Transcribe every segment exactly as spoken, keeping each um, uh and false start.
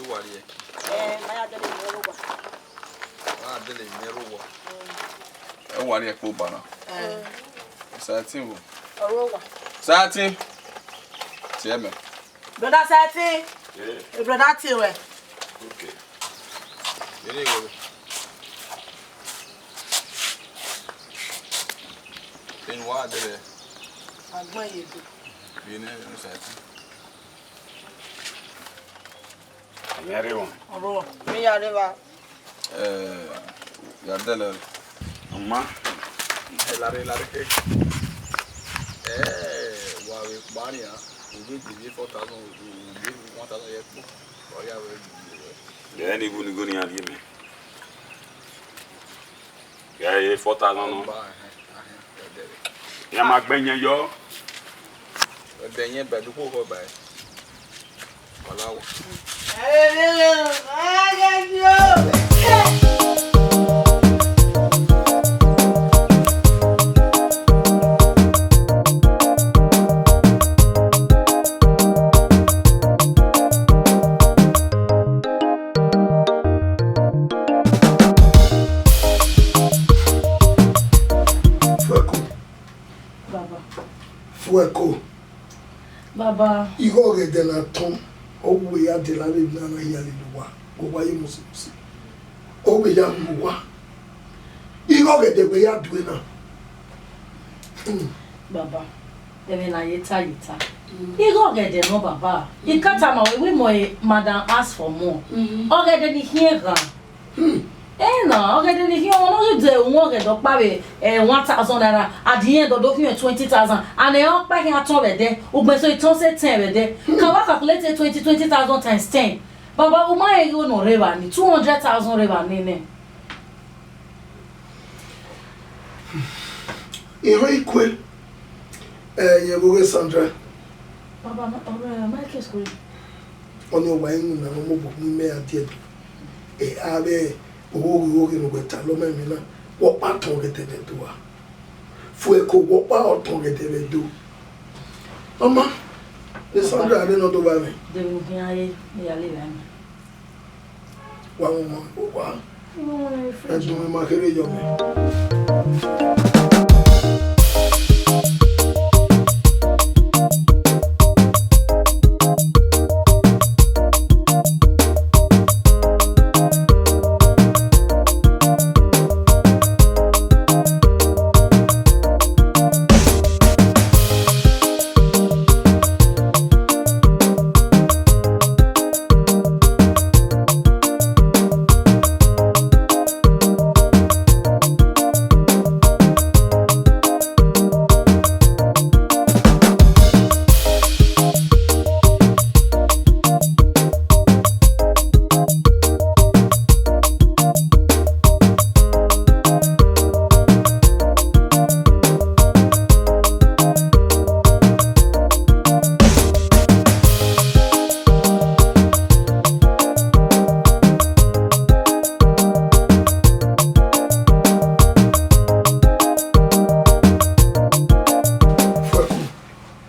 Wa rrie ẹki. Eh, ma ya dele mẹ rre owa. Wa dele mẹ rre owa. Ẹ wa rrie ẹki oba na. Eh. Satin o. Ọre owa. Satin. Tie mẹ. Brother Satin. Yeah. Eh, brother Tiwẹ. Okay. Ere wo. Enu wa dele. Agbọn ye do. Vbene Satin. Mẹ rre wọn. Ọrọ, mẹ ya rre evba. Eh, ya dele. Ọma. Eh, lare, lare ke. Eh, wa vbe kpa nian, u vbe gbele four thousand, u vbe one thousand ye kpo. Ọ ya vbe gbele. Ẹ ni bu ni go nian rhie mẹ. Ya ye four thousand nọ. Ba, ẹhẹn, ahẹn, ẹdẹ rẹ. Ya ma gbẹ yẹn yọ. Ẹdẹ yẹn bẹ dukwu oghọ ba ẹ. Wala wa. Fueko. Baba. Fueko. Baba. Ighe ọghẹdẹ na tọn, ọ wẹ ya dela vbe emwi na hia lele uwa, wẹ wa ye musi musi. Ọ wẹ ya mu uwa. Ighe ọghẹdẹ wẹ ya due na. Hmm. Baba, ẹmwẹ na ye ta ye ta. Hmm. Ighe ọghẹdẹ nọ, baba. Hmm. I ka tama wẹ, wẹ mọ, eh, madam ask for more. Hmm. Ọghẹdẹ ni khian ghan. Hmm. Ena, ọghẹdẹ ni khian, ọmọ ne ọ ghi dẹ uhunmwu ọghẹdẹ ọkpa vbe, eh, one thousand naira, at the end ọ do khian twenty thousand, and ẹ ọkpa khian tọn vbe ẹdẹ, ugbẹn so I tọn sẹ ten vbe ẹdẹ. Hmm. Ka wa calculate twenty, twenty thousand times ten. Baba, u ma rẹn igho ne ọ rre evba ni, two hundred thousand rre evba ni nẹ. Irẹn i kue, ẹ, yẹn vbe oghe Sandra. Baba, ma, ọmọ, ma ke school. Ọni ọ wa iwinna ne ọ mobọ mu imẹ ra die do. Ẹ, avbe oghoghi oghoghi ne uwẹ talọ mẹ emwi na, wẹ ọkpa tọn ọghẹdẹ vbe Ẹdo a. Fueko, wẹ ọkpa ọ tọn ọghẹdẹ vbe Ẹdo. Ọma, ne Sandra rre ne ọ do vba mwẹ. De vbe ne u khian re, ne ya le vba mwẹ. Wa mwẹ ọmọ, wa. Ẹdun mwẹ ma kherhe yọ mwẹ.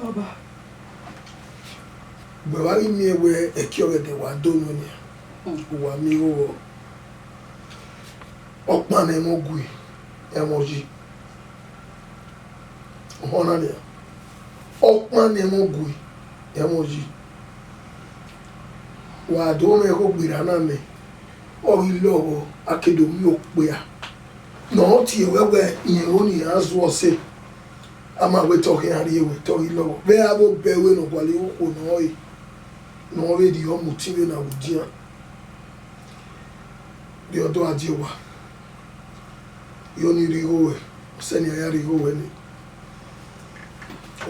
Baba. Ugbẹn wa ghi miẹn wẹ ẹki ọghẹdẹ wa do nuẹn nian, hmm, uwa miẹn igho vbọ. Ọkpa ne ẹmwẹ gui, ẹmwẹ yi. Ọhọn na nian. Ọkpa ne ẹmwẹ gui, ẹmwẹ yi. Wa do mwẹ igho gberra na mẹ, ọ ghi lọghọ, a ke do miẹn okpia. Ne ọ tie wẹ wẹ irẹn ro ne iran zẹ ọse. A ma wẹ te ọ khian rrie wẹ te ọ ghi lọghọ. Vbe avbe obẹ ruẹ ne ọ gualọ okhuo ne ọ re, ne ọ vbe rhie ọmọ uti vbe na vbe udian. Rhie ọdọ a die owa. Rhie ọni rhie igho ruẹ, sẹ ne a ya rhie igho ruẹ nẹ.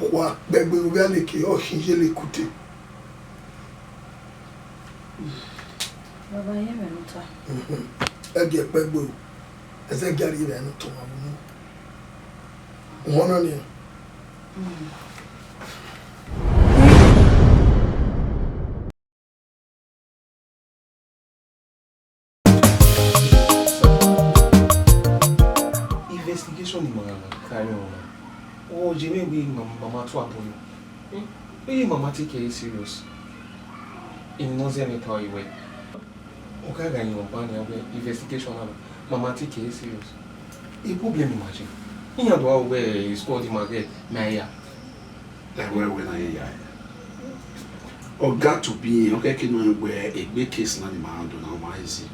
Okhuo a kpẹgbe vbe a leke, ọ khin ye leke ute. Baba, ye mwẹ ne u ta. Mhm. Ẹ gie kpẹgbe o. Ẹzẹ gie a rhie vbe a nọ tọn ọmwa vbe unu. Uhunmwu na nian. Mm. Investigation ni ma carry on na. Ọ je mwẹ wẹ mama, mama tue abọ yọ. Hmm? Wẹ mama take it serious. Emwi ne ọ zẹ mwẹ ta ọre wẹẹ, ọ gha gha yin ọba nian wẹẹ investigation na, ma ma take it serious. I problem imagine. Iran do aro wẹẹ e squad ma ghẹ ma ya. Ẹwẹ wẹ na ye ya. Ọ ga to be, ọ kẹke nọ wẹẹ egbe case na ni ma handle na, ọ ma easy.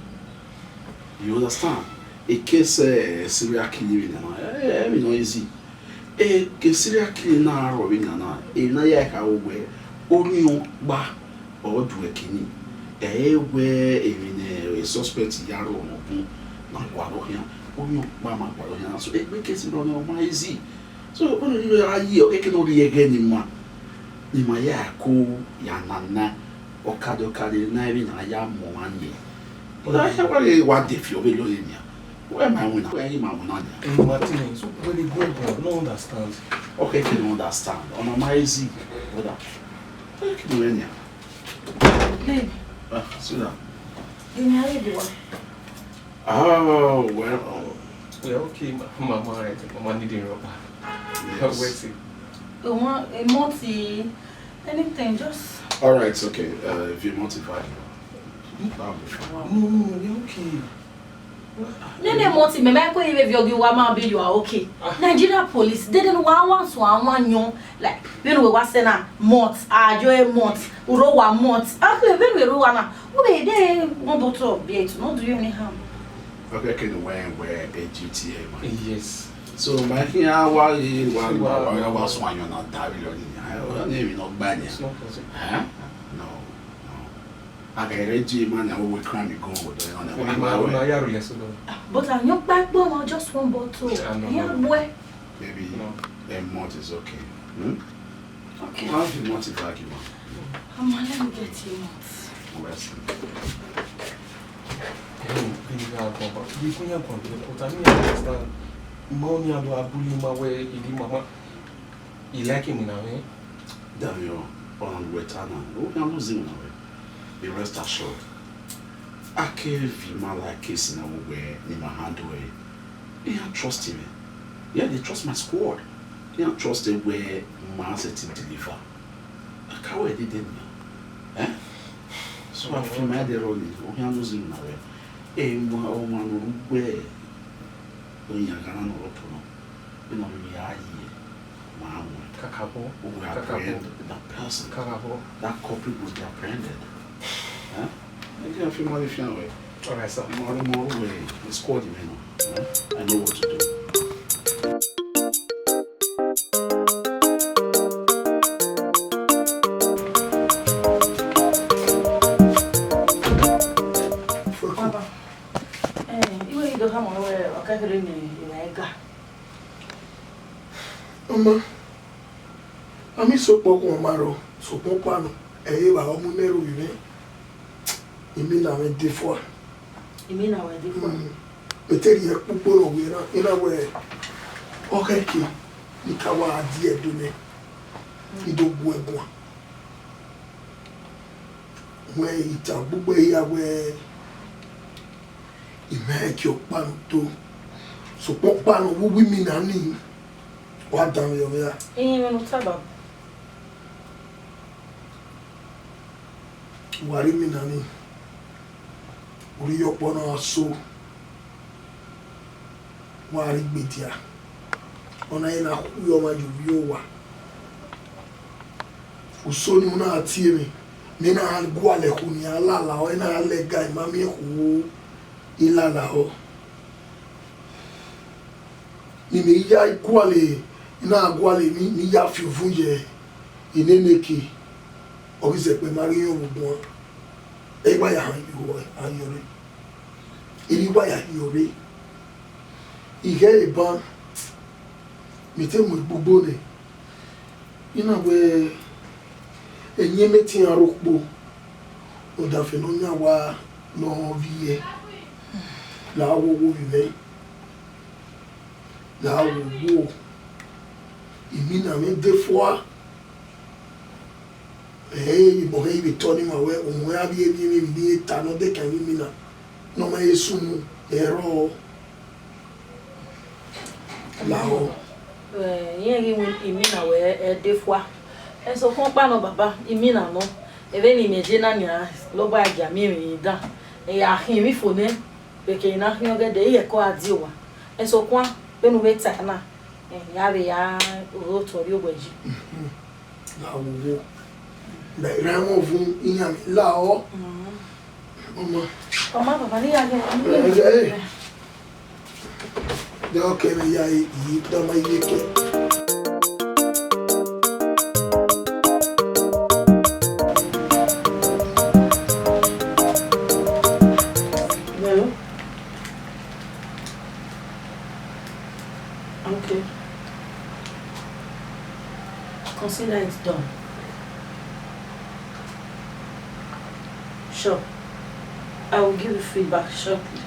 You understand? A case, eh, serial killing na, eh, eh, emwi nọ easy. E ke serial killing na rrọọ vbe nian na, emwi ne a ya kha ro wẹẹ, orhiọn ọkpa ọre ọ du ẹki ni, ẹ i re wẹẹ emwi ne e suspect ya rrọọ nọ bun na gualọ khian, orhiọn ọkpa ma gualọ khian na, so egbe case rrọọ nẹ ọ ma easy. So, ọnii ne a ye, ọ kẹke ne ọ rhie ẹghẹ ne ima, ne ima ya ko ya nana, ọkadẹ ọkadẹ ne a i vbe na ya mu ọmwa nian. But a wa ghi wa de fi ọvbehe lọre nian. Wẹ ma winna, wẹ ghi ma winna nian. Eh, Martinez, where they go, bro? No understand. Okay, if you don't understand, ọna ma easy, brother. Where you doing nian? Babe. Ah, sit down. Give me a little one. Oh, well. Yeah, okay, ma- mama, eh, mama needing rubber. Yes. Wait. You want a multi, anything, just. All right, it's okay. Uh, if you multi value, that'll be fine. No, no, no, yeah, okay. Nene mọt, mẹ ma kue vbe viọ ghi wa ma be you are okay. Nigeria police, they don't want want to want want you. Like, vbene uwẹ wa sẹ na, mọt, ayo e mọt, uro wa mọt. Okay, vbene uwẹ uro wa na, we dey one bottle of beer, it no do you any harm. Okay, can you wear wear a duty, man? Yes. So, my thing, I wa wa wa wa so you na die really. I don't even know bad. It's not possible. Huh? No, no. I can read you, man. I will cry me go over there. Una ya rule so. But I no buy one, just one bottle. Yeah, no, yeah, no. Boy. Maybe a month is okay. Hmm? Okay. How the month is like, man? Mama, let me get you a month. Bless you. Hey, bring her come back. You bring her come back. But I don't understand. Money, I don't bully my way. Mama, you like him now, eh? Davio, on weta na, o ya lose him now, eh? Be rest assured. I can't be my like case now where in my hand way. I can't trust him. Yeah, they trust my squad. I can't trust them where my set him deliver. I can't wait they did now. Eh? So I feel my dear Ronnie, o ya lose him now, eh? Eh, ma, o ma no where. O ya gana no ropo no. You know, we are here. Wow. Kakabo. We apprehend that person. Kakabo. That culprit must be apprehended. Huh? I think I feel more if you know. All right, sir. More, more way. It's called, you know. Huh? I know what to do. Baba, eh, iwe ido ha mo we o ka kere ni iwa ega. Ọma, a miẹn sokpan ọkhuọnmwi ma rrọọ, sokpan ọkpa nọ, ẹ i re evba ọ mu imẹ rre ovbi mwẹ, imina mwẹ de fua. Imina ruẹ de fua? Mm. Mẹ te rhie ẹkpo ugbo nọ wẹ na, I na wẹ, ọ khẹke ne I ka wa die ẹdẹ nẹ, I do gu ẹre guan. Wẹ I ta gbogbo ehia wẹ, I ma rẹn gie ọkpa ne u to, sokpan ọkpa ne ọ vbe uwu imina nii, wa danmwehọ vbe ra? Iran mwẹ ne u ta, baba. Wa rhie imina nii, u rhie ọkpa na so, wa rhie igbe dia, ọ na i na khu ọmwa ye ovbi owa. Uso nii u na tie mwẹ, mẹ na gualọ ẹkhu ne I lala ọre, na lẹga I ma miẹn ẹkhu I lala ọre. Ne imẹ ya gualọ, I na gualọ emwi ne I ya fi uvun ye nene ke, ọ ghi zẹ kpẹ ma ghi yọn vbe oguan. Ẹ i wa ya han yọ rre, erha I wa ya hiọn rre. I ghẹ re ban, mẹ te mu egbe ugbo nẹ, I na wẹ, ẹyẹn mẹ te iran rre okpo, ọdafẹn ne ọ yan owa ne ọ vbiẹ, la wo owo vbe imẹ, la wo owo, imina mwẹ de fua. Ẹ i re emọ hẹ i vbe tọ ne ima wẹ, ohuẹn a vbiẹ emwi emwi ne I ta ne ọ dekan emwi imina, ne ọ ma he sunu, ẹ i rrọọ. Lahọ. Ẹ, irẹn ghi wẹ imina wẹ ẹ de fua. Ẹ sokpan ọkpa nọ baba, imina nọ. Ẹmwẹ ne imẹ je na nian, lọgba ya gia miẹn emwi dan. Ẹ ya khian emwi fo nẹ, vbe ekẹe ne a khian ọghẹdẹ, iye ẹko a die owa. Ẹsokhuan, vbene u vbe ta na, ẹ, ya vbe ya ru otọ rrie owẹ yi. La wo wo. Mẹ rẹn mwẹ ovun, iran la ọ. Ọma. Ọma, baba, ne I ya ghe. Ẹ, ẹ, ẹ. De ọ kẹ mwẹ ya yi, de ọ ma yi ke. Hello? Okay. Consider it done. Sure. I will give you feedback shortly.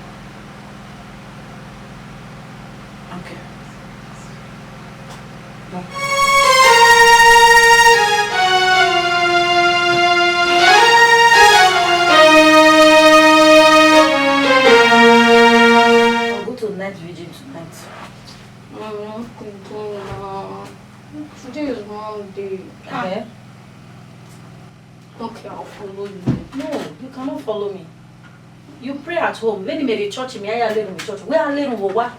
Okay. Bye. I'll go to night vigil tonight. Mm, okay, then, uh, today is Monday. Ah. Eh? Okay, I'll follow you. No, you cannot follow me. You pray at home. Vbene imẹ rre church, mẹ a ya lerun vbe church. Wẹ a lerun vbe owa.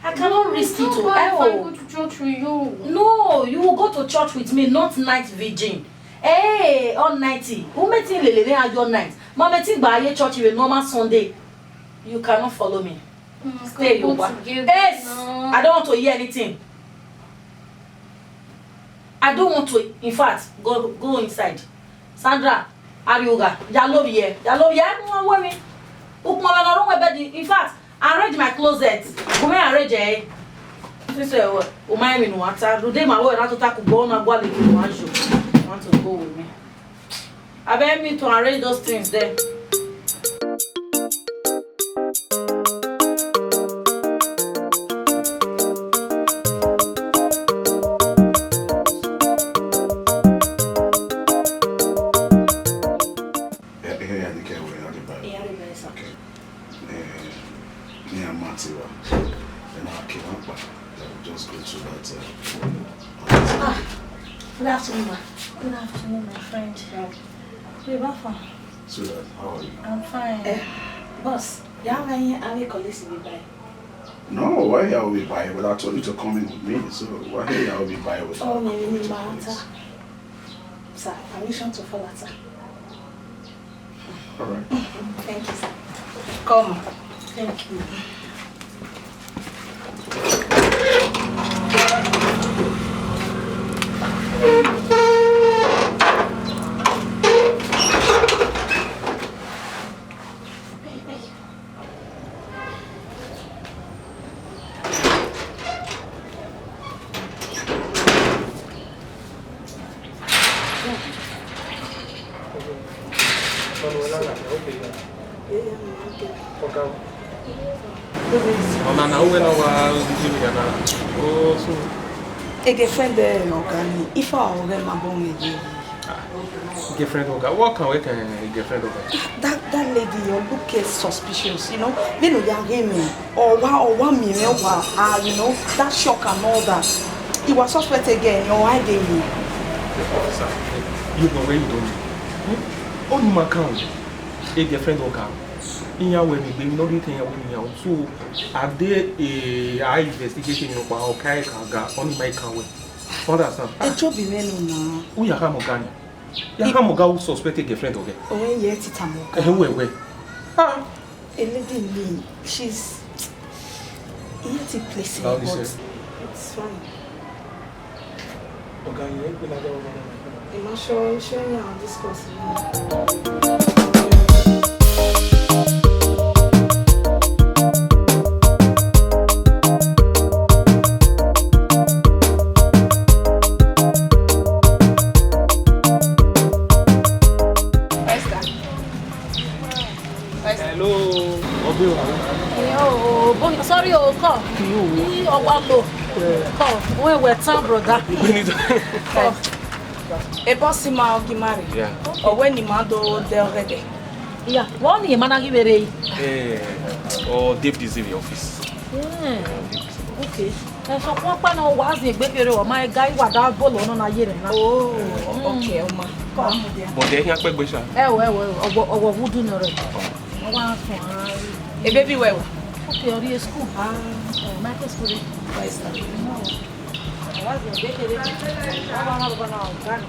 I cannot risk it. No, but if I go to church with you. No, you will go to church with me, not night vigil. Hey, all nighty. U mẹ te lele ne a yo night. Ma mẹ te gba ye church vbe normal Sunday. You cannot follow me. Mm, stay your wa. Yes, I don't want to hear anything. I don't want to. In fact, go go inside. Sandra, Arioga, ya lovbiẹ, ya lovbiẹ. I don't want me. Ukpọn na rọ wẹ bed. In fact, arrange my closet. Go me arrange it. Since uh, o ma mi no ata. Today my wife na to take go na go le no ajo. Want to go with me. Abeg help me to arrange those things there. Yeah, yeah, yeah, okay, well, okay, bye. Yeah, okay, sir. Okay. Eh, me and Matiwa, then I came up, uh, just go to that, uh, Ah, good afternoon, ma. Good afternoon, my friend. Babe, how far? Sweetheart, how are you? I'm fine. Eh, boss, you have any, any colleagues in Dubai? No, why are we by? But I told you to come in with me, so why are we by without Oh, no, no, no, sir. Permission to follow, sir. All right. Thank you, sir. Come. Thank you. Ọna na uwẹ na wa rhie na. Oh, so. A girlfriend, eh, ọga ni, ifa ọghẹ ma bọ mwẹ ye. Ah, girlfriend ọga. What can we can girlfriend ọga? That, that lady, you look, eh, suspicious, you know. Vbene u ya ghe mwẹ, ọ wa, ọ wa miẹn mwẹ, ọ wa, ah, you know, that shock and all that. I wa suspect again, ọ wa de me. Officer, you know where you don't. Hmm? Onu ma kan. A girlfriend ọga. Iran wẹ ne egbe emwi ne ọ rhie te iran wẹ ne iran. So, a de, eh, a investigate emwi nọkpa, ọ ka ẹre ka ga, ọni ma i kan wẹ. Understand? Ẹ jọ bi mwẹ nọ na. U ya khama ọga ni. Ya khama ọga u suspect a girlfriend ọghẹ. Ọghẹ ye ti tama ọga. Ẹhẹ, wẹ, wẹ. Ah. A lady ni, she's, he had to place her, but it's fine. Ọga yẹn, ẹ pé lágbára ọmọ náà. Ẹ má ṣọ́ iṣẹ́ yẹn, àwọn discuss yìí. Esther. Hello. Obi wa. Yo, bon, sorry, o, call. Yo. Ni o wa lo. Call. Wẹ, wẹ tan, brother. Call. A boss ma ọ ghi marry. Yeah. Ọ wẹ ne ima do de already. Yeah. Wọ ni ma na ghi vbe rre. Eh, ọ David is in the office. Yeah. Okay. Ẹ sokpan ọkpa na wa zin egbe kherhe, ọ ma ga iwa da bolo nọ na ye rẹ na. Oh, okay, ọma. But ẹ khian kpẹgbe sha. Ẹ wọ, ẹ wọ, ẹ wọ, ọwọ, ọwọ vbe udu nọ rẹ. Ọ wa sọn a. E baby wẹ wọ? Okay, ọ rrie school. Ah, eh, ma ke school re. Five star. Ọ wa zẹ de kere. Ọ wa ma bọ na ọga nọ.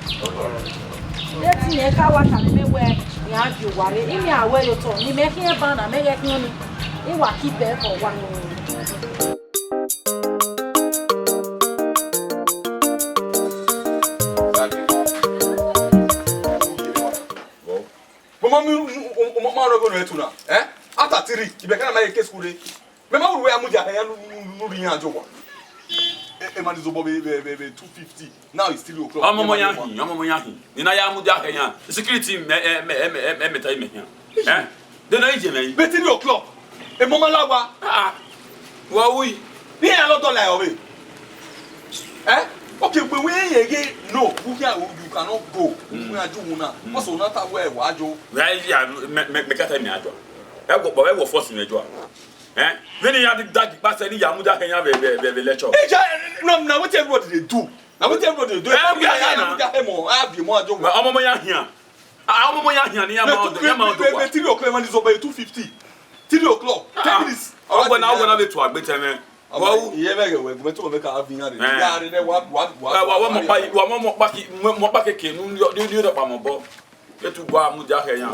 Ẹ ti yẹn ka wa tama mẹ wẹ, iran viọ owa rre. Imẹ a wẹ ye otọ, ne imẹ khian ban na, mẹ ghẹ khian ni. I wa keep ẹ for wa. Mama mi, ma rọ gọnọ ẹtu na, eh? After three, ibẹ kana ma ye ke school re. Mẹ ma wẹ a mudia hẹ ya nu, nu, nu, nu ri yan jọ wa. E, e ma ni zobọ be, be, be, be two fifty. Now it's three o'clock. Ọmọ ọmọ yan hin, ọmọ ọmọ yan hin. Ni na ya mudia hẹ yan. Security mẹ, ẹ, mẹ, ẹ, mẹ, ẹ, mẹ ta imẹ yan. Eh? De na ije mẹ yi. Be three o'clock. E mama la wa. Ah, ah. Wa wi. Ni ya lọ dọla ọvbe. Eh? Okay, we we ye ge no. We can, you cannot go. We are do una. What's on that way? Wa jo. Where is ya? Me, me, me kata mi ajo. Ẹ wọ, ẹ wọ force mi ajo. Eh? Vbene iran da gi kpasẹ ne iyamudia khẹ iran vbe, vbe, vbe, vbe lecture. Ija, na, na wetin everybody dey do. Na wetin everybody dey do. Eh, we are here now. Iyamudia khẹ mọ, a bi mọ ajo. Ọmọ ọmọ ya hian. Ah, ọmọ ọmọ ya hian ni ya ma ọdọ, ya ma ọdọ wa. Three o'clock, man, is over two fifty. Three o'clock, ten minutes. Ọgbẹni, ọgbẹni vbe tu agbe tẹmẹ. Wa u. Iye vbe ghe wẹ, gbe to me ka vi yan de. Eh. Ya re ne wa, wa, wa. Wa, wa, wa mọ pa, wa mọ, mọ pa ki, mọ, mọ pa keke nu, ni, ni, ni pa mọ bọ. Etu gua mudia khẹ yan.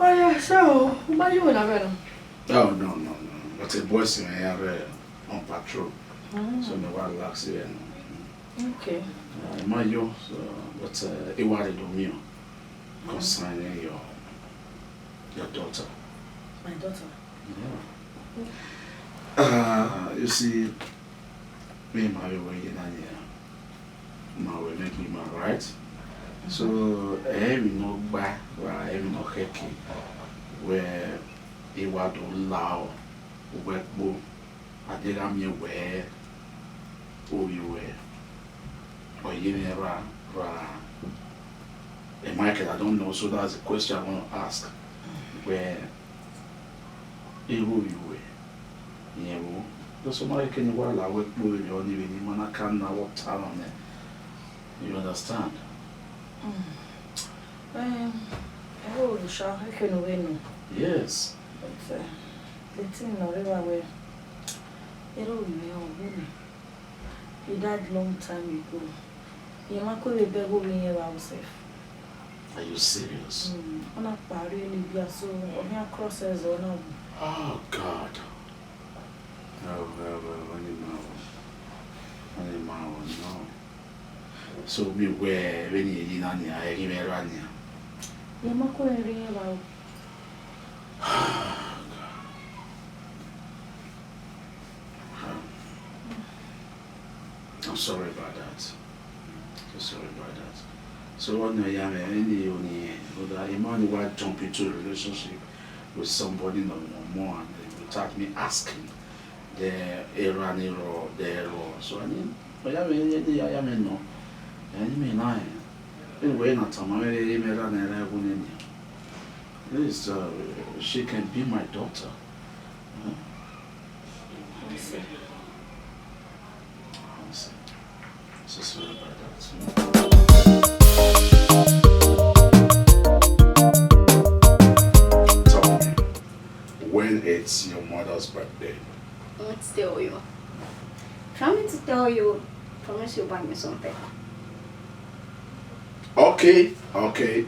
Oh, yeah, so, why you in a room? Oh, no, no, no. But the boys in here are on patrol. Mm. So, no one lacks here. Okay. Uh, ma yo, so, but, uh, I worried on you concerning your, your daughter. My daughter? Yeah. Uh, you see, me and my way in here, my way make me my right. So, every no buy, every no heki, where he wa do lao, where a deghẹ a miẹn wẹẹ, ovbi ruẹ, ọ ye mwẹ ra, ra. Eh, Michael, I don't know, so that's the question I want to ask. Wẹ, erha ovbi ruẹ, irẹn vbo? Just somebody can wa la wẹ kpo vberriọ ni vbene ima na ka na vbe ọta na nẹ. You understand? Mm. Um, ẹvbo Orisha, ekhẹ ne u vbe nọ. Yes. But, uh, the thing nọ rre evba wẹ, erha ovbi mwẹ ọ wu nẹ. He died long time ago. Irẹn ma kue vbe bẹghe ovbi irẹn vbe aro sef. Are you serious? Mm, ọ na kpa rre ne ibian, so ọ khian cross ẹzọ na wu. Oh, God. Oh, well, well, well, well, well, well, no. So, mi wẹ vbene irẹn yi na nian, ẹghe mwẹ ra nian. Irẹn ma kue rre irẹn vbe aro. I'm sorry about that. I'm sorry about that. So, one day, I mean, any, any, but I man who jump into a relationship with somebody no more, and without me asking, the error, error, the error. So, I mean, but I mean, any, I mean, no. Any me na, eh. Anyway, na tama me, me ra na ra wu ni. Please, uh, she can be my daughter. Huh? I see. I see. So sorry about that. Tell me, when it's your mother's birthday? I won't tell you. If you want me to tell you, promise you buy me something. Okay, okay.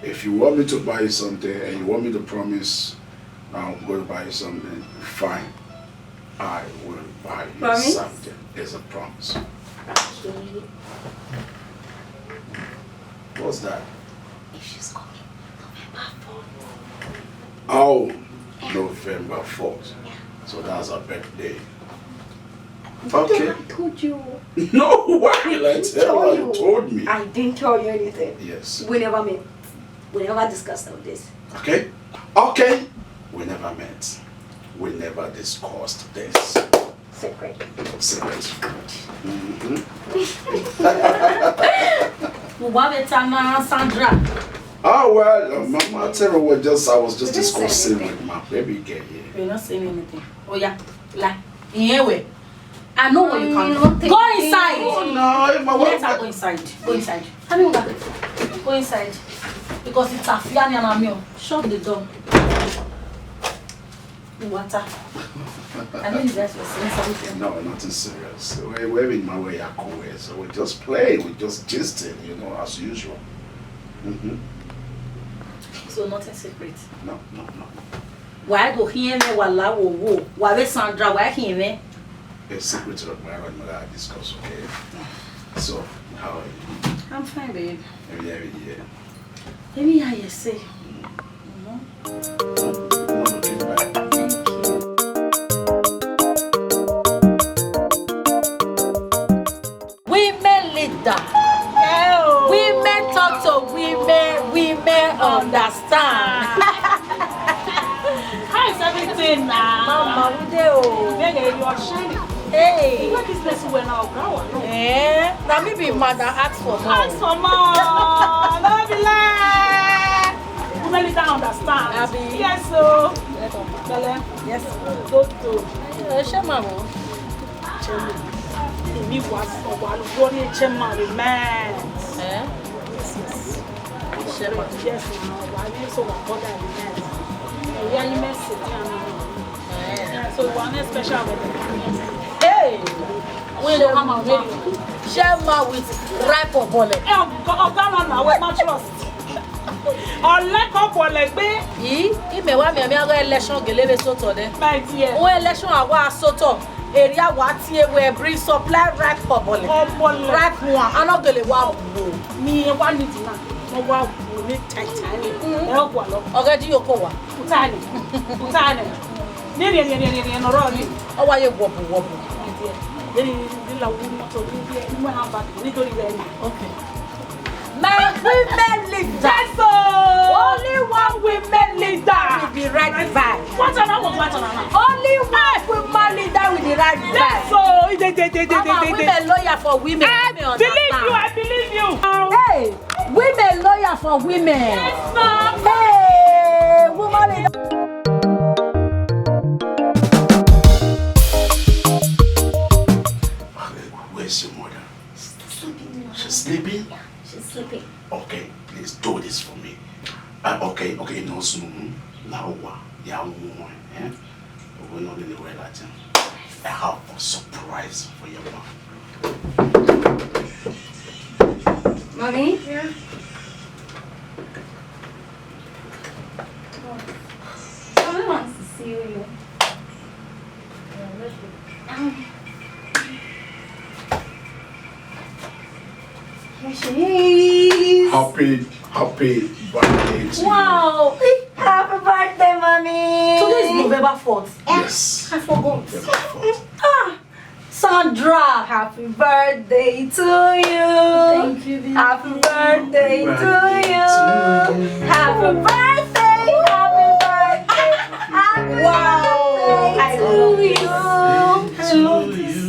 If you want me to buy you something and you want me to promise I'm going to buy you something, fine. I will buy you something. It's a promise. Okay. What's that? If she's coming November fourth. Oh, November fourth. Yeah. So that's her birthday. Okay. I told you. No, why will I tell her? You told me. I didn't tell you anything. Yes. We never met. We never discussed all this. Okay? Okay. We never met. We never discussed this. Secret. Secret. Mm-hmm. What about Mama Sandra? Oh, well, uh, Mama Terry was just, I was just discussing with my baby girl here. You're not saying anything. Oh, yeah. Lie. Iye we. I know what you can do. Go inside. Oh, no, if my wife. Let her go inside. Go inside. Go inside. Because it's a fear and I'm here. Shut the door. Water. I know you guys were saying something. No, nothing serious. We're, we're in my way, so we just play, we just gisting, you know, as usual. Mm-hmm. So nothing secret? No, no, no. Wa do khian mwẹ, wa la wo wo, wa vbe Sandra, wa khian mwẹ. A secret of my own, I discuss, okay? So, how are you? I'm fine, babe. Every year, every year. Let me hear you say. Mm-hmm. Not looking bad. Thank you. Women leader. Yeah, oh. Women talk to women, women understand. How is everything now? Mama, we dey o. Baby, you are shining. Hey. What is this we now? Eh, na me be madam ask for more. Ask for more. No be lie. Women leader understand. Abi. Yes, so. Welcome. Belle. Yes. Go to. Eh, ṣé màá wò? Èmi wà sọ wà lórí chairman rẹ mẹ. Eh? Yes, yes. Chairman. Yes, ma, wà ní so wà bọ́dà rẹ mẹ. Ẹ̀yà yín mẹ́sì ní àná. Eh. So wà ní special wedding. Hey! Wọ́n yẹ kó máa wọ́n. Chairman with ripe ọ̀bọ̀lẹ̀. Ẹ ọ̀gá náà náà wẹ́ má trust. Ọ̀lẹ́kọ̀ọ́ bọ̀lẹ̀ gbé. Yìí, ìmẹ̀wá mi àmì àgọ́ election gèlè bẹ sótọ̀ dẹ. My dear. Wọ́n election àwa sótọ̀. Area wa tie we bring supply ripe ọ̀bọ̀lẹ̀. Ọ̀bọ̀lẹ̀. Ripe one. A nọ gele wa wo. Mi e wa need na. Mo wa wo ni tight tight. Mm. Ẹ o wa lọ. Already yo ko wa. Utani. Utani. Ni ni ni ni ni ni no ro ni. Ọ wa ye wọbu wọbu. Ni ni ni la wu mọto ni ni ni mo ha ba ni do ni we ni. Okay. My women leader. Yes, oh. Only one women leader with the right vibe. What an hour, what an hour. Only one woman leader with the right vibe. Yes, oh. Mama, women lawyer for women. I believe you, I believe you. Hey, women lawyer for women. Yes, ma'am. Hey, woman leader. Where's your mother? She's sleeping now. She's sleeping? Yeah, she's sleeping. Okay, please do this for me. Uh, okay, okay, no, so, mm, la wa, ya wo, eh? We no really well at him. I have a surprise for your mom. Mommy? Yeah? Mommy wants to see you. Um, Here she is. Happy, happy birthday to you. Wow. Happy birthday, Mommy. Today is November fourth. Yes. I forgot. November fourth. Ah, Sandra, happy birthday to you. Thank you, baby. Happy birthday to you. Happy birthday, happy birthday, happy birthday to you. Wow, I love this. I love this.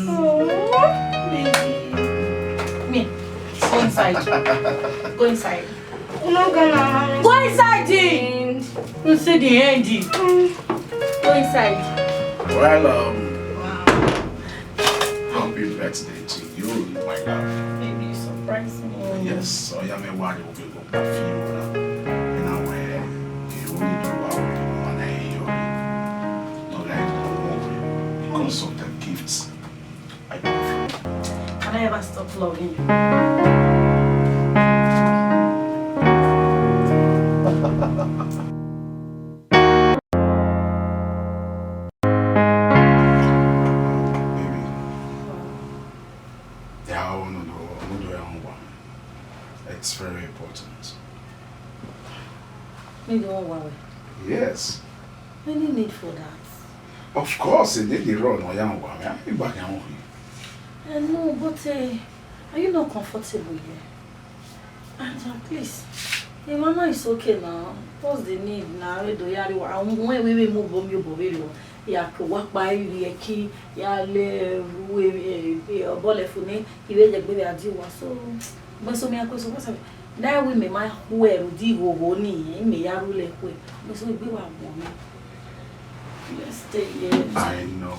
Me, go inside. Go inside. No, go now. Go inside, Jean. You see the end. Go inside. Well, um, happy birthday to you, my love. Baby, you surprise me. Yes, so yeah, me worry will be go back for you now. You know where you only do what you want to hear. No, like, no more because of the gifts. I don't ever stop loving you. Baby, yeah, I wanna do, I wanna do it on one. It's very important. Me do one way. Yes. Any need for that? Of course, e need the run or yan wa. I mean, back yan wa. I know, but uh, are you not comfortable here? And uh, please, the mama is okay now. What's the need now? We do yari wa. Àwọn ohun ẹ̀wẹ̀ mú bọ́ mi ò bọ̀ wẹ̀rẹ̀ wọn. Ya kò wá pa ẹ̀rì ẹ̀ kí ya lè ru ọbọ̀lẹ̀ fún ní ìwé ẹ̀jẹ̀ gbé àdí wa. So, gbèsò mi àkóso wọ́n sàbẹ̀. That way me ma who ẹ̀rù di ìhòòhò nìyẹn, me ya rule ẹ̀kú ẹ̀. Gbèsò ìgbé wa wọ̀ mi. Let's stay here. I know.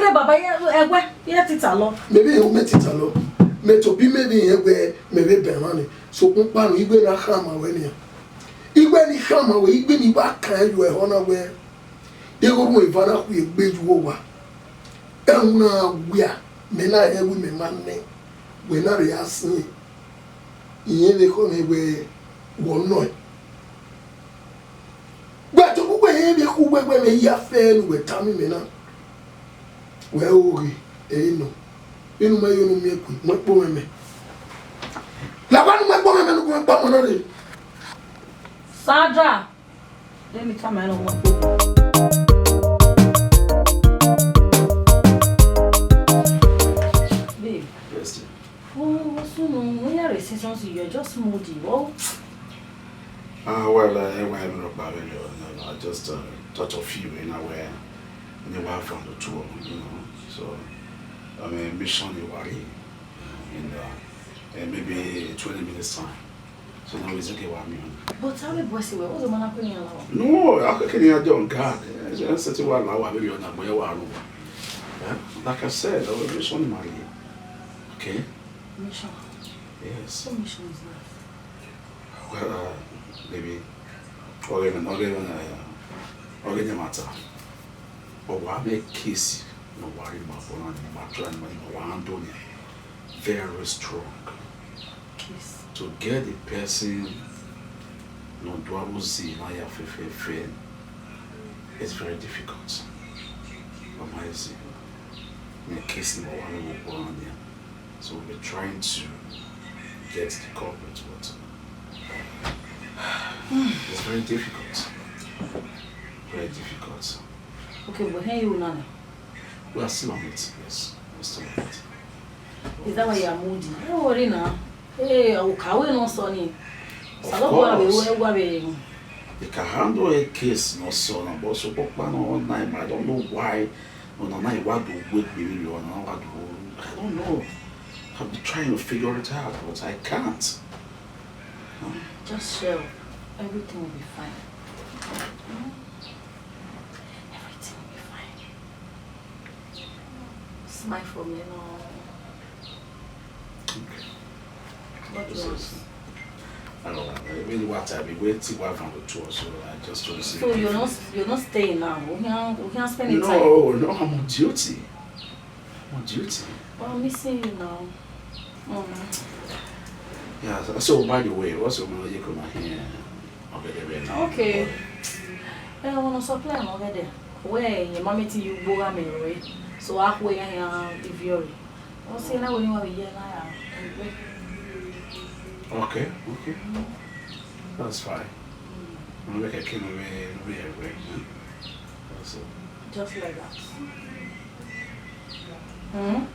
rre baba, ye ẹwẹ, ye tita lọ. Mẹ vbe ho mẹ tita lọ. Mẹ tobọ mẹ vbe rẹn wẹ mẹ vbe bẹn emwa ni. Sokpan kpanu, igbe na khama wẹ nian. Igbe ni khama wẹ, igbe ni wa kan yo ẹhọ na wẹ, igho mu eva na khu egbe ye uwu owa. Ẹhun na wia, mẹ na rẹn wẹ mẹ ma nẹ, wẹ na rhie a siẹn. Irẹn vbe khọ mwẹ wẹ, wẹ ọ nọ ẹn. Wẹ tobọ uwẹ rẹn vbe khu wẹ, wẹ mẹ ya fẹ ne uwẹ tama imẹ na. Wẹ oghe, ẹ i nọ. Vbene u ma yo ne u miẹn kue, mu ẹkpo mwẹ mẹ. Lawẹ ne u mu ẹkpo mwẹ mẹ ne u gu mwẹ kpa ọmọ na rre. Sandra, let me tell my own. Babe, Yes, dear. What's wrong? When you're a season, you're just moody. What? Ah, well, uh, why am I not babbling? No, no, I just uh, thought of you in a way. Ne wa fan do tour, you know. So, I mean, mission ni wa rhie in, uh, in maybe twenty minutes time. So now it's okay with me. But how the boy say, "Well, what's the man putting in lawa?" No, I can hear John God. I said, "Wa lawa, maybe on that boy, wa lawa." Yeah? Like I said, our mission ni wa rhie. Okay? Mission. Yes. What mission is that? Well, uh, maybe, okay, even, okay, even, uh, okay, no matter. But wa make case, no worry, my phone and my try and my one doing very strong. Case. To get the person no do abo zi na ya fe fe fe, it's very difficult. But my easy. Make case, no worry, my phone and So we'll be trying to get the culprit, but it's very difficult. Very difficult. Okay, but hey, you now. We are still on it, yes. We're still on it. Is that why you are moody? Don't worry now. Hey, I will carry no sonny. Of course. You can handle a case, no son, but so, but man, all night, I don't know why. Ọna na wa do wake me, ọna na wa do, I don't know. I've been trying to figure it out, but I can't. Huh? Just chill. Everything will be fine. Hmm? Everything will be fine. Smile for me now. Okay. What do you want? I don't know. Maybe what I be waiting while from the tour, so I just want to see. So you're not, you're not staying now? We can, we can spend the time. No, no, I'm on duty. I'm on duty. But I'm missing you now. Mm. Yeah, so, so by the way, what's your mama you come here? Okay. Eh, I want to supply my already. Where your mommy to you go, I'm away. So I wear here if you're. What's your name when you are here now? Okay, okay. That's fine. I'm like a king of me, me, me. That's it. Just like that. Hmm?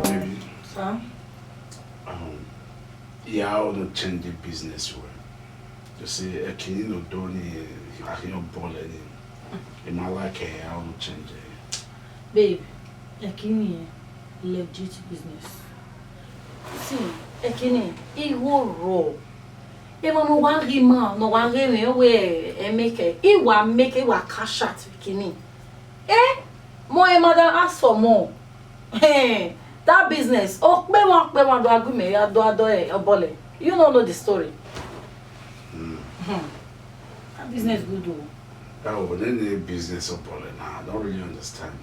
Baby. Sir? Um, yeah, I want to change the business well. You see, a king, you know, don't need, I can't ball any. In my life, I want to change it. Babe, a king, legit business. See, a king, he will roll. Emwa ne ọ wa ghi ima, ne ọ wa ghe mwẹ wẹ ẹ make, I wa make, I wa cash out kini. Eh? Mo e madam ask for more. Hey, that business. Okpemwa, okpemwa do a gu mẹ ya do a do ẹ, Obọlẹ. You no know the story. Hmm. Hmm. That business good o. That one, any business Obọlẹ now, I don't really understand.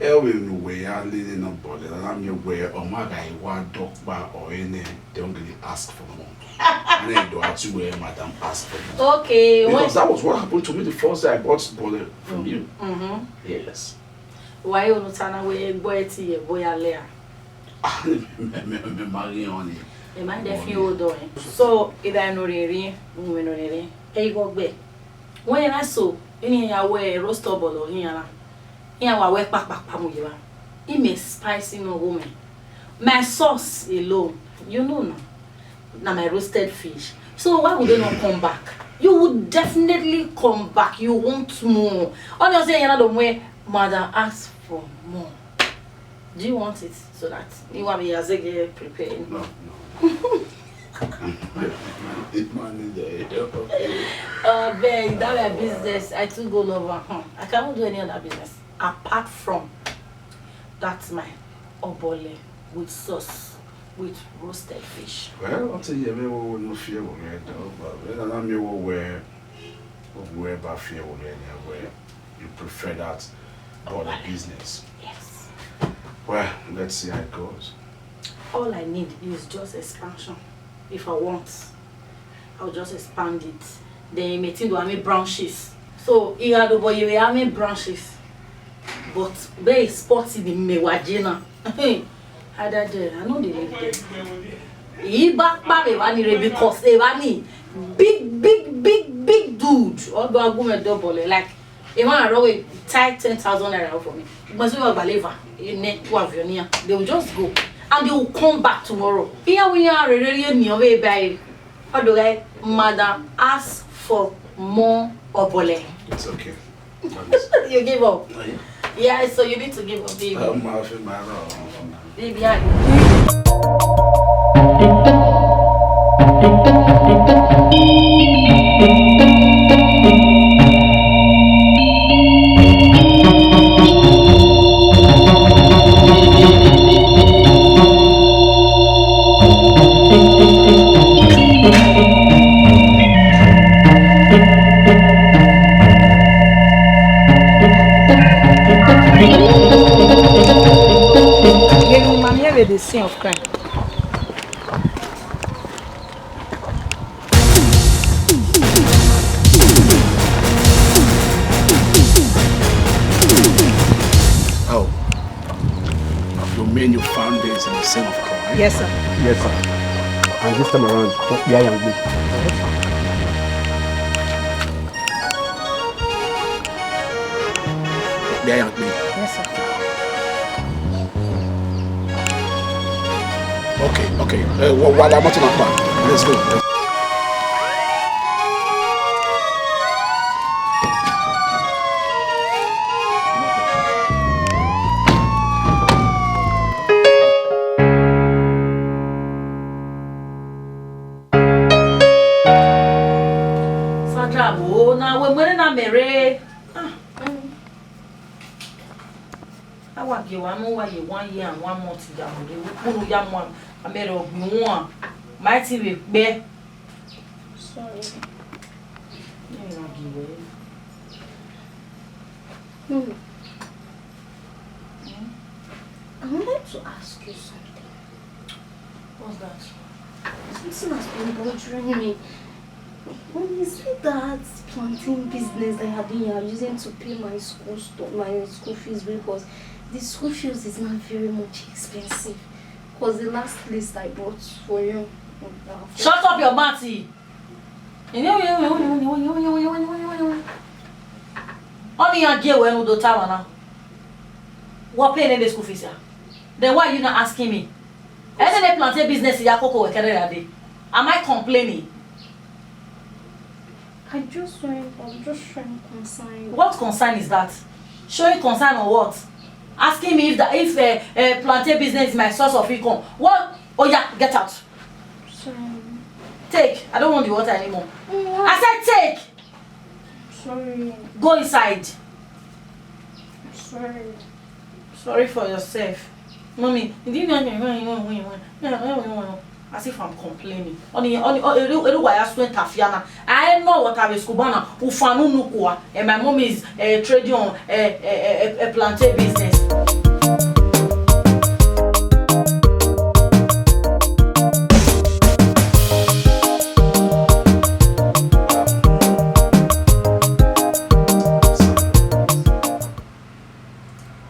Ẹvbo ne uwẹ ya lele ne Obọlẹ, na miẹn wẹ ọ ma gha wa dọkpa ọre nẹ, they don't really ask for more. And then do a tu wẹ madam ask for more. Okay, because when that was what happened to me the first day I bought Obọlẹ from you. Mm-hmm. Yes. Why you not tana we boy ti ye boy alea? Ah, me, me, me, me marry on it. E ma de fi o do, eh. So, ida no re ri, mu no re ri. E go gbe. When I so, ini ya we roast Obọlẹ hin ara. Iran wa wẹ kpakpakpa mu ye evba. Imẹ spicy nọ gho mẹ. My sauce alone, you know now, na my roasted fish. So why would they not come back? You would definitely come back. You want more. Ọni ọ sẹ iran na do mu, madam ask for more. Do you want it so that you want me as a prepare? No, no. Manager, okay. Uh, babe, that my business. I too go love her. Hmm. I cannot do any other business apart from that's my Obọlẹ with sauce, with roasted fish. Well, until you ever will not fear will get over. Well, I mean, we were, we were about fear will get where you prefer that Obọlẹ business. Yes. Well, let's see how it goes. All I need is just expansion. If I want, I'll just expand it. Then me think do have branches. So, I had over you have branches. But very sporty the me wajena. I don't know, I know they live there. He back by me one because they want big, big, big, big dude. Or do I go and double it? Like, a man run with tight ten thousand naira for me. But you are believer, you need to have your near. They will just go. And they will come back tomorrow. Here we are, really, me away by. All the guy, madam, ask for more obole. It's okay. You give up? Yeah, so you need to give up, baby. Um, I feel my wrong. Baby, I Yenu mami ebe the scene of crime. Oh, you mean you found this in the scene of crime? Yes, sir. Yes, sir. And this time around, don't be angry. Be angry. Yes, sir. Okay, okay. Uh, what, what am I talking about? Let's go. Sandra, wo na wẹ mu ẹre na mẹ rre. Ah, a wa gie wa mu wa ye one year and one month ya mu rre, ukpunu ya mu amẹ rẹ ọgbin wan, ma i ti vbe kpẹ. Sorry. Ẹ na gie wẹ. Hmm. Hmm? I wanted to ask you something. What's that? Something has been bothering me. When you see that plantain business that I have been, I'm using to pay my school sto-, my school fees, because the school fees is not very much expensive. Because the last list I bought for you, uh, for Shut up your mouth! Ọni iran gie wẹ ne u do ta emwa na. Wa pay nene school fees ya. Then why you not asking me? Any plantain business ya koko wẹ kẹrẹ ra dee. Am I complaining? I just want, I'm just showing concern. What concern is that? Showing concern on what? Asking me if the, if uh, uh, plantain business is my source of income. What? Oh yeah, get out. Sorry. Take. I don't want the water anymore. Mm. I said take. Sorry. Go inside. Sorry. Sorry for yourself. Mommy, did you know? As if I'm complaining. Only, only, only, only why I spent Tafiana. I know what I was Cubana, Ufanu Nukua, and my mom is uh, trading on a uh, uh, uh, plantain business.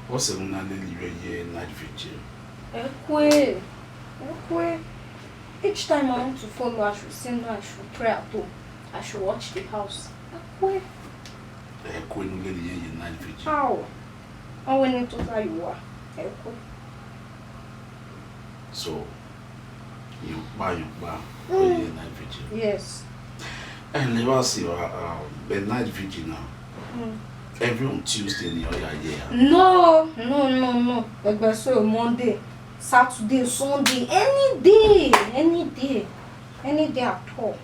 What's the one I didn't even hear night vigil? Ekwe, Ekwe. Each time I want to follow, I should sing, I should pray at home, I should watch the house. Ekwe. Ekwe no get the night vigil. How? How when you total you are? Ekwe. So, you buy, you buy, mm, the night vigil. Yes. And never see uh, uh, the night vigil now. Mm. Every on Tuesday in the other year. No, no, no, no. Egbe so Monday, Saturday, Sunday, any day, any day, any day at all.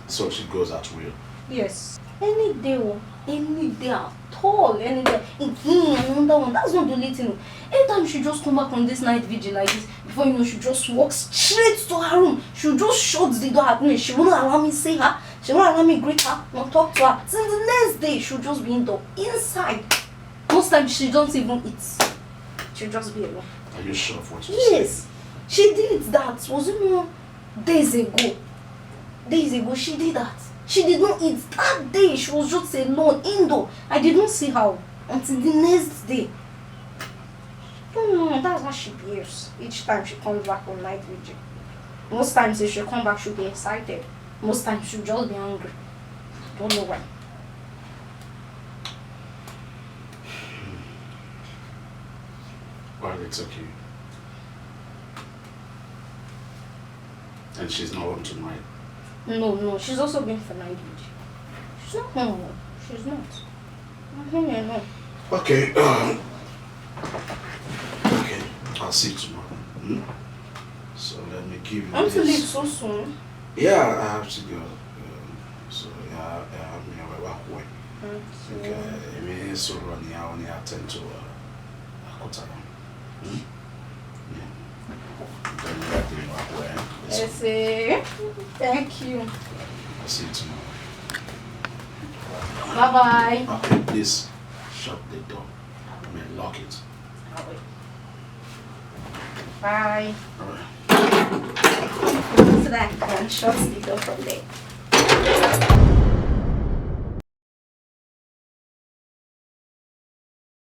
So she goes at will? Yes. Any day, oh, any day at all, any day. Mm-hmm, another one. That's not the only thing. Anytime she just come back from this night vigil like this, before you know, she just walks straight to her room. She just shuts the door at me. She won't allow me see her. She won't allow me greet her, not talk to her. Till the next day, she'll just be in the inside. Most times, she don't even eat. She'll just be alone. Are you sure of what you say? Yes. She did that. Was it not days ago? Days ago, she did that. She did not eat. That day, she was just alone, indoor. I did not see her until the next day. No, no, no, that's how she behaves each time she comes back from night vigil. Most times, if she come back, she'll be excited. Most times, she'll just be angry. I don't know why. Well, it's okay. And she's not home tonight. No, no, she's also been for night duty. She's not home. She's not. Mm-hmm, yeah, no. Okay, um, okay, I'll see you tomorrow. Hmm? So let me give you. I want to leave so soon. Yeah, I have to go. Um, so yeah, yeah, I'm here. Well, well, well. Okay, I mean, so run here, I only attend to uh, Akotara. Hmm? Yeah. Then you have to, you know, well, it's Ẹ ṣé. Thank you. I'll see you tomorrow. Bye bye. Okay, please shut the door. I mean, lock it. Bye. All right. Close that and shut the door from there.